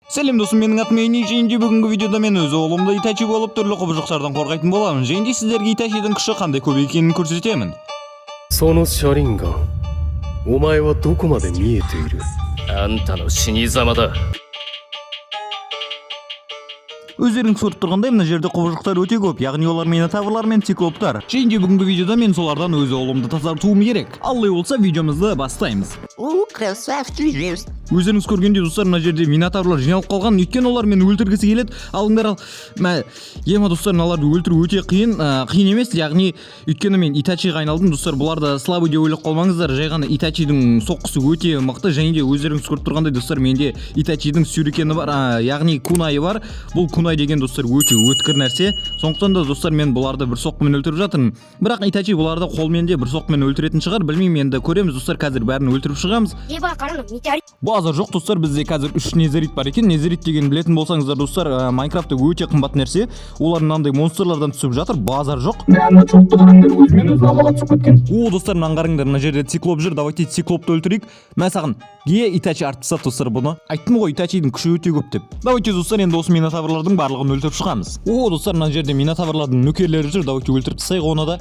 Сәлем досым, менің атым Эйни және де бүгінгі видеода мен өз оғлымды Итачи болып түрлі құбыжықтардан қорғайтын боламын. Және де сіздерге Итачидің күші қандай көп екенін көрсетемін. その車輪ガン、お前はどこまで見えている？あんたの死に様だ。 Өздеріңіз көріп тұрғандай, мына жерде құбыжықтар өте көп, яғни олар минотаврлар мен циклоптар. Және де бүгінгі видеода мен солардан өз оғлымды тазартуым керек. Алла болса, видеомызды бастаймыз. У, красавчик жест. Өздеріңіз көргендей, достар, мына жерде минотаврлар жиналып қалған, өйткені олар мені өлтіргісі келеді. Алыңдар, ал. Мә, ема, достар, мыналарды өлтіру өте қиын, қиын емес, яғни өйткені мен Итачиға айналдым, достар, бұлар да слабый деп ойлап қалмаңыздар, жай ғана Итачидің соққысы өте мықты. Және де өздеріңіз көріп тұрғандай, достар, менде Итачидің сюрикені бар, яғни кунайы бар. Бұл кунай деген, достар, өте өткір нәрсе. Сондықтан да, достар, мен бұларды бір соққымен өлтіріп жатырмын. Бірақ Итачи бұларды қолмен де бір соққымен өлтіретін шығар, білмеймін, енді көреміз, достар, қазір бәрін өлтіріп шығамыз. レバーからの道あり Базар жоқ, достар, бізде қазір үш незерит бар екен. Незерит деген білетін болсаңыздар, достар, Майнкрафтта өте қымбат нәрсе. Олар мынандай монстрлардан түсіп жатыр, базар жоқ. Мә, чортты қараңдар, өзімен өзі лаваға түсіп кеткен. О, достар, мынаны қараңдар, мына жерде циклоп жүр, давайте циклопты өлтірейік. Мә саған. Е, Итачи артып тастады, достар, бұны. Айттым ғой, Итачидің күші өте көп деп. Давайте, достар, енді осы минотаврлардың барлығын өлтіріп шығамыз. О, достар, мына жерде минотаврлардың нөкерлері жүр, давайте өлтіріп тастайық оны да.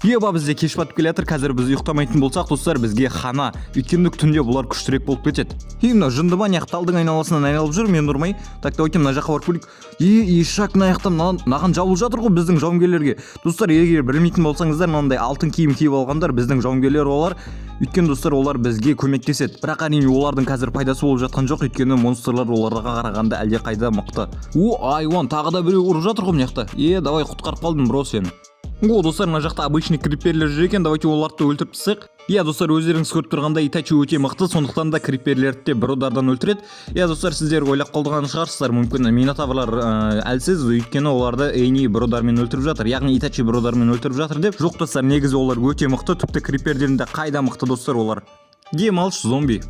Еба, бізде кеш батып келе жатыр, қазір біз ұйықтамайтын болсақ, достар, бізге хана. Өйткені түнде бұлар күштірек болып кетеді. Е, мынау жынды ма, мына талдың айналасынан айналып жүр, мен ұрмай. Так, давайте мына жаққа барып көрейік. Е, ешак, мына жақта мынаған жабылып жатыр ғой біздің жауынгерлерге. Достар, егер білмейтін болсаңыздар, мынандай алтын киім киіп алғандар біздің жауынгерлер олар. Өйткені, достар, олар бізге көмектеседі. Бірақ әрине олардың қазір пайдасы болып жатқан жоқ, өйткені монстрлар оларға қарағанда әлдеқайда мықты. О, айуан, тағы да біреу ұрып жатыр ғой мына жақта. Е, давай, құтқарып қалдым, бро, сені. О, достар, мына жақта обычный криперлер жүр екен, давайте оларды да өлтіріп тастайық. Иә, достар, өздеріңіз көріп тұрғандай, Итачи өте мықты, сондықтан да криперлерді де бір удардан өлтіреді. Иә, достар, сіздер ойлап қалған шығарсыздар, мүмкін минотаврлар әлсіз, өйткені оларды Эйни бір удармен өлтіріп жатыр, яғни Итачи бір удармен өлтіріп жатыр деп. Жоқ, достар, негізі олар өте мықты, тіпті криперден де қайда мықты, достар, олар. Демалшы, зомби.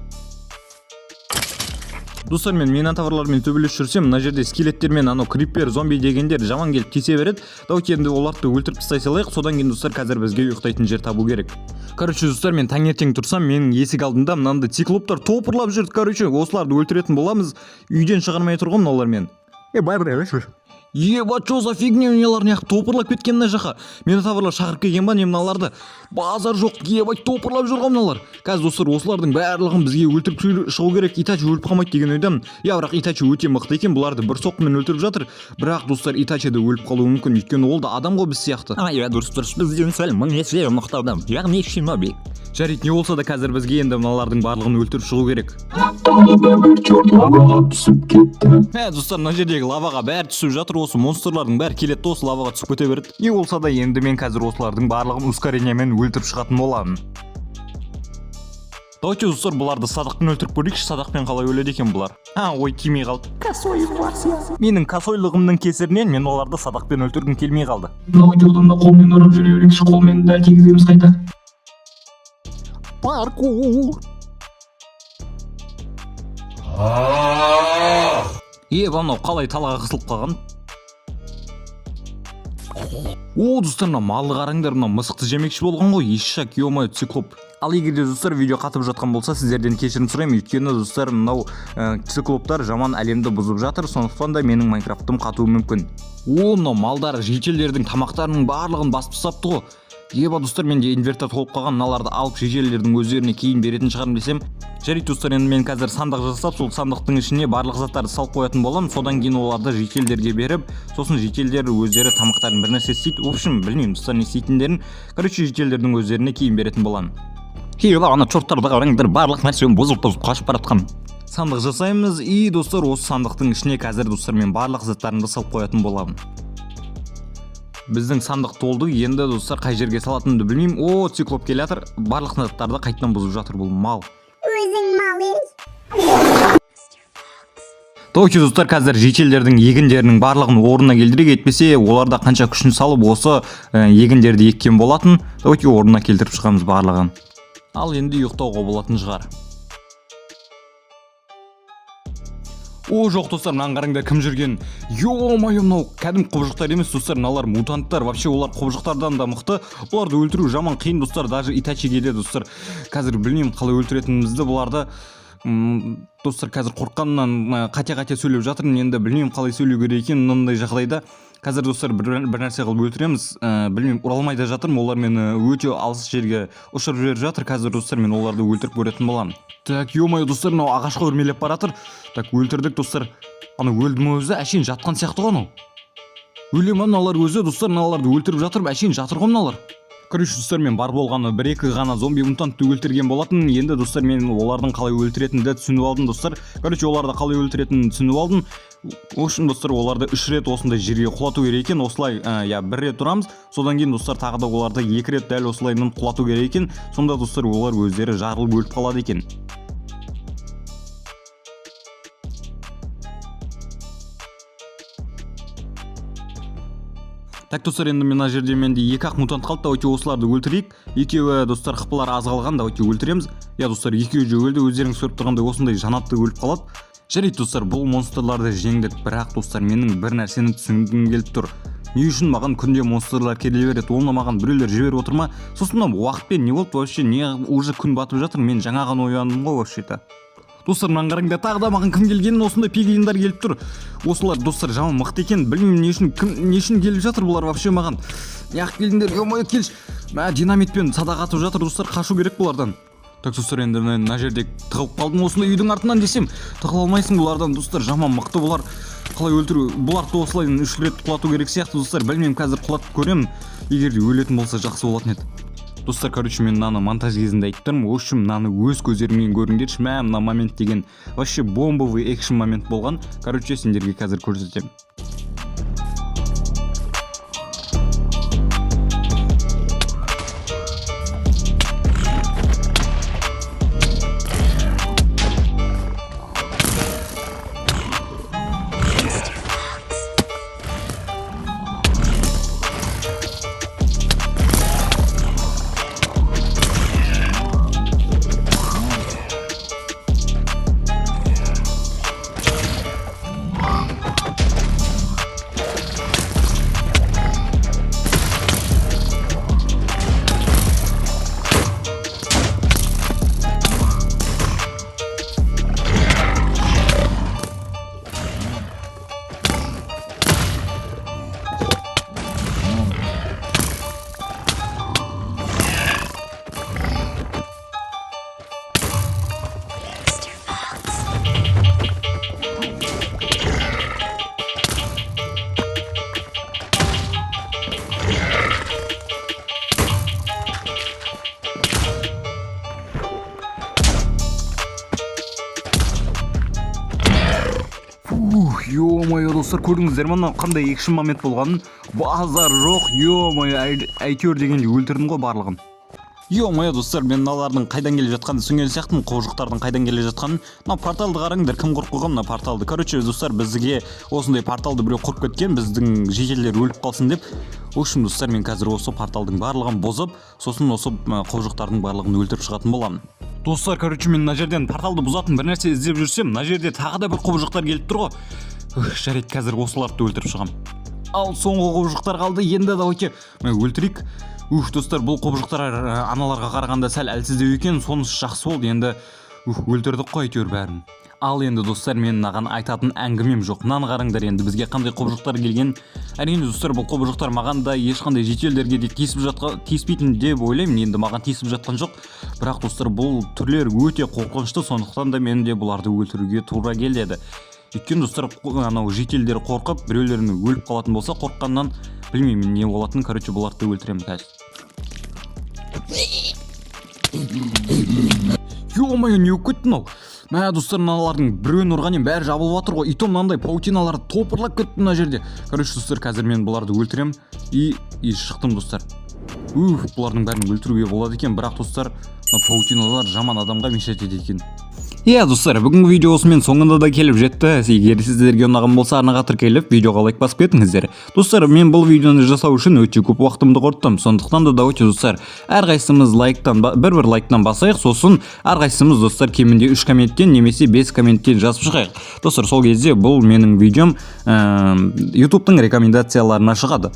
Достар, мен минотаврлармен төбелесіп жүрсем, мына жерде скелеттер мен анау крипер, зомби дегендер жаман келіп тисе береді. Давайте енді оларды да өлтіріп тастай салайық. Содан кейін, достар, қазір бізге ұйықтайтын жер табу керек. Короче, достар, мен таңертең тұрсам, менің есік алдымда мынандай циклоптар топырлап жүрді. Короче, осыларды өлтіретін боламыз. Үйден шығармай тұр ғой мыналар мен. Е, бар. Еба, чё за фигня, мыналар неғып топырлап кеткен мына жаққа? Минотаврлар шақырып келген ба не мыналарды? Базар жоқ, еба, топырлап жүр ғой мыналар. Қазір, достар, осылардың барлығын бізге өлтіріп шығу керек. Итачи өліп қалмайды деген ойдамын. Иә, бірақ Итачи өте мықты екен, бұларды бір соққымен өлтіріп жатыр. Бірақ, достар, Итачи де өліп қалуы мүмкін, өйткені ол да адам ғой біз сияқты. А, иә, дұрыс, дұрыс, бізден сәл мың есе мықты адам, яғни шиноби. Жарайды, не болса да қазір бізге енді мыналардың барлығын өлтіріп шығу керек. Тағы да бір чорт лаваға түсіп кетті. Ә, достар, мына жердегі лаваға бәрі түсіп жатыр, осы монстрлардың бәрі келеді де осы лаваға түсіп кете береді. Не болса да енді мен қазір осылардың барлығын ускорениемен өлтіріп шығатын боламын. Давайте, достар, бұларды садақпен өлтіріп көрейікші, садақпен қалай өледі екен бұлар. А, ой, тимей қалды. Косой. Менің косойлығымның кесірінен мен оларды садақпен өлтіргім келмей қалды. Давайте одан да қолмен ұрып жүре берейікші, қолмен дәл тигіземіз қайта. Паркур. Е, мынау қалай талаға қысылып қалған? О, достар, мына малды қараңдар, мына мысықты жемекші болған ғой, ешак, ё-моё, циклоп. Ал егер де, достар, видео қатып жатқан болса, сіздерден кешірім сұраймын, өйткені, достар, мынау циклоптар жаман әлемді бұзып жатыр, сондықтан да менің Майнкрафтым қатуы мүмкін. О, мынау малдар жителдердің тамақтарының барлығын басып тастапты ғой. Еба, достар, менде инвентарь толып қалған, мыналарды алып жителдердің өздеріне кейін беретін шығармын десем. Жарайды, достар, енді мен қазір сандық жасап, сол сандықтың ішіне барлық заттарды салып қоятын боламын. Содан кейін оларды жителдерге беріп, сосын жителдер өздері тамақтарын бір нәрсе істейді. В общем, білмеймін, достар, не істейтіндерін. Короче, жителдердің өздеріне кейін беретін боламын. Еба, ана чорттарды қараңдар, барлық нәрсені бұзып бұзып қашып бара жатқан. Сандық жасаймыз, и, достар, осы сандықтың ішіне қазір, достар, мен барлық заттарымды салып қоятын боламын. Біздің сандық толды, енді, достар, қай жерге салатынымды білмеймін. О, циклоп келе жатыр, барлық заттарды қайтадан бұзып жатыр бұл мал. өзің мал ей. Давайте, достар, қазір жителдердің егіндерінің барлығын орнына келтірейік, әйтпесе олар да қанша күшін салып осы егіндерді еккен болатын. Давайте орнына келтіріп шығамыз барлығын. Ал енді ұйықтауға болатын шығар. О, жоқ, достар, мынаны қараңдар, кім жүрген. Ё-моё, мынау кәдімгі құбыжықтар емес, достар, мыналар мутанттар. Вообще олар құбыжықтардан да мықты. Бұларды өлтіру жаман қиын, достар, даже Итачиге де, достар. Қазір білмеймін қалай өлтіретінімізді бұларды. Достар, қазір қорыққаннан қате-қате сөйлеп жатырмын. Енді білмеймін қалай сөйлеу керек екенін мынандай жағдайда. Қазір, достар, бір нәрсе қылып өлтіреміз. Білмеймін, ұра алмай да жатырмын. Олар мені өте алыс жерге ұшырып жіберіп жатыр. Қазір, достар, мен оларды өлтіріп көретін боламын. Так, ё-моё, достар, мынау ағашқа өрмелеп бара жатыр. Так, өлтірдік, достар. Анау өлді ме өзі? Әшейін жатқан сияқты ғой анау. Өле ма мыналар өзі? Достар, мыналарды өлтіріп жатырмын, әшейін жатыр ғой мыналар. Короче, достар, мен бар болғаны бір екі ғана зомби мутантты өлтірген болатын. Енді, достар, мен олардың қалай өлтіретінімді түсініп алдым, достар. Короче, оларды қалай өлтіретінін түсініп алдым. В общем, достар, оларды үш рет осындай жерге құлату керек екен. Осылай, иә, бір рет ұрамыз. Содан кейін, достар, тағы да оларды екі рет дәл осылайынан құлату керек екен. Сонда, достар, олар өздері жарылып өліп қалады екен. Так, достар, енді мына жерде менде екі ақ мутант қалды. Давайте осыларды өлтірейік. Екеуі, достар, хплар аз қалған. Давайте өлтіреміз. Иә, достар, екеуі де өлді. Өздеріңіз көріп тұрғандай, осындай жанатты өліп қалады. Жарайды, достар, бұл монстрларды жеңдік. Бірақ, достар, менің бір нәрсені түсінгім келіп тұр. Не үшін маған күнде монстрлар келе береді? Оны маған біреулер жіберіп отыр ма? Сосын мына уақытпен не болды вообще? Не, уже күн батып жатыр, мен жаңа ғана ояндым ғой вообще-то. Достар, мынаны қараңдар, тағы да маған кім келгенін, осындай пиглиндар келіп тұр. Осылар, достар, жаман мықты екен. Білмеймін, не үшін, кім, не үшін келіп жатыр бұлар вообще маған. Неғып келдіңдер? Ё-моё, келші. Мә, динамитпен садақ атып жатыр, достар, қашу керек бұлардан. Так, достар, енді мен мына жерде тығылып қалдым осындай үйдің артынан десем, тығыла алмайсың бұлардан, достар, жаман мықты бұлар. Қалай өлтіру? Бұларды осылай үш рет құлату керек сияқты, достар. Білмеймін, қазір құлатып көремін. Егер де өлетін болса, жақсы болатын еді. Достар, короче, мен мынаны монтаж кезінде айтып тұрмын. В общем, мынаны өз көздеріңмен көріңдерші. Мә, мына момент деген вообще бомбовый экшн момент болған. Короче, сендерге қазір көрсетемін. Ух, ё-моё, достар, көрдіңіздер ме мынау қандай экшн момент болғанын? Базар жоқ, ё-моё, әйтеуір дегенде өлтірдім ғой барлығын. Ё-моё, достар, мен мыналардың қайдан келе жатқанын түсінген сияқтымын, құбыжықтардың қайдан келе жатқанын. Мына порталды қараңдар, кім құрып қойған мына порталды? Короче, достар, бізге осындай порталды біреу құрып кеткен, біздің жительдер өліп қалсын деп. В общем, достар, мен қазір осы порталдың барлығын бұзып, сосын осы құбыжықтардың барлығын өлтіріп шығатын боламын. Достар, короче, мен мына жерден порталды бұзатын бір нәрсе іздеп жүрсем, мына жерде тағы да бір құбыжықтар келіп тұр ғой. Ух, жарайды, қазір осыларды өлтіріп шығамын. Ал соңғы құбыжықтар қалды, енді давайте мына өлтірейік. Ух, достар, бұл құбыжықтар аналарға қарағанда сәл әлсіздеу екен, сонысы жақсы болды. Енді, ух, өлтірдік қой әйтеуір бәрін. Ал енді, достар, мен мынаған айтатын әңгімем жоқ. Мынаны қараңдар енді, бізге қандай құбыжықтар келген. Әрине, достар, бұл құбыжықтар маған да, ешқандай жительдерге де тиісіп жатқа, тиіспейтін деп ойлаймын. Енді маған тиісіп жатқан жоқ. Бірақ, достар, бұл түрлер өте қорқынышты, сондықтан да мен де бұларды өлтіруге тура келеді. Өйткені, достар, анау жительдер қорқып, біреулерінің өліп қалатын болса, қорыққаннан білмеймін не болатынын. Короче, бұларды өлтіремін қазір. Ё-моё, не болып кетті мынау? Мә, достар, мыналардың біреуін ұрған едім, бәрі жабылып жатыр ғой. И то мынандай паутиналар топырлап кетті мына жерде. Короче, достар, қазір мен бұларды өлтіремін и шықтым, достар. Уф, бұлардың бәрін өлтіруге болады екен, бірақ, достар, мына паутиналар жаман адамға мешать етеді екен. Иә, достар, бүгінгі видео осымен соңында да келіп жетті. Егер сіздерге ұнаған болса, арнаға тіркеліп, видеоға лайк басып кетіңіздер. Достар, мен бұл видеоны жасау үшін өте көп уақытымды құрттым. Сондықтан да давайте, достар, әрқайсымыз лайктан бір-бір лайктан басайық, сосын әрқайсымыз, достар, кемінде 3 комменттен немесе 5 комменттен жазып шығайық. Достар, сол кезде бұл менің видеом YouTube'тың рекомендацияларына шығады.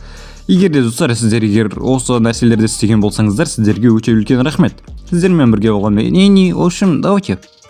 Егер де, достар, сіздер егер осы нәрселерді істеген болсаңыздар, сіздерге өте үлкен рахмет. Сіздермен бірге болған мен, в общем, давайте.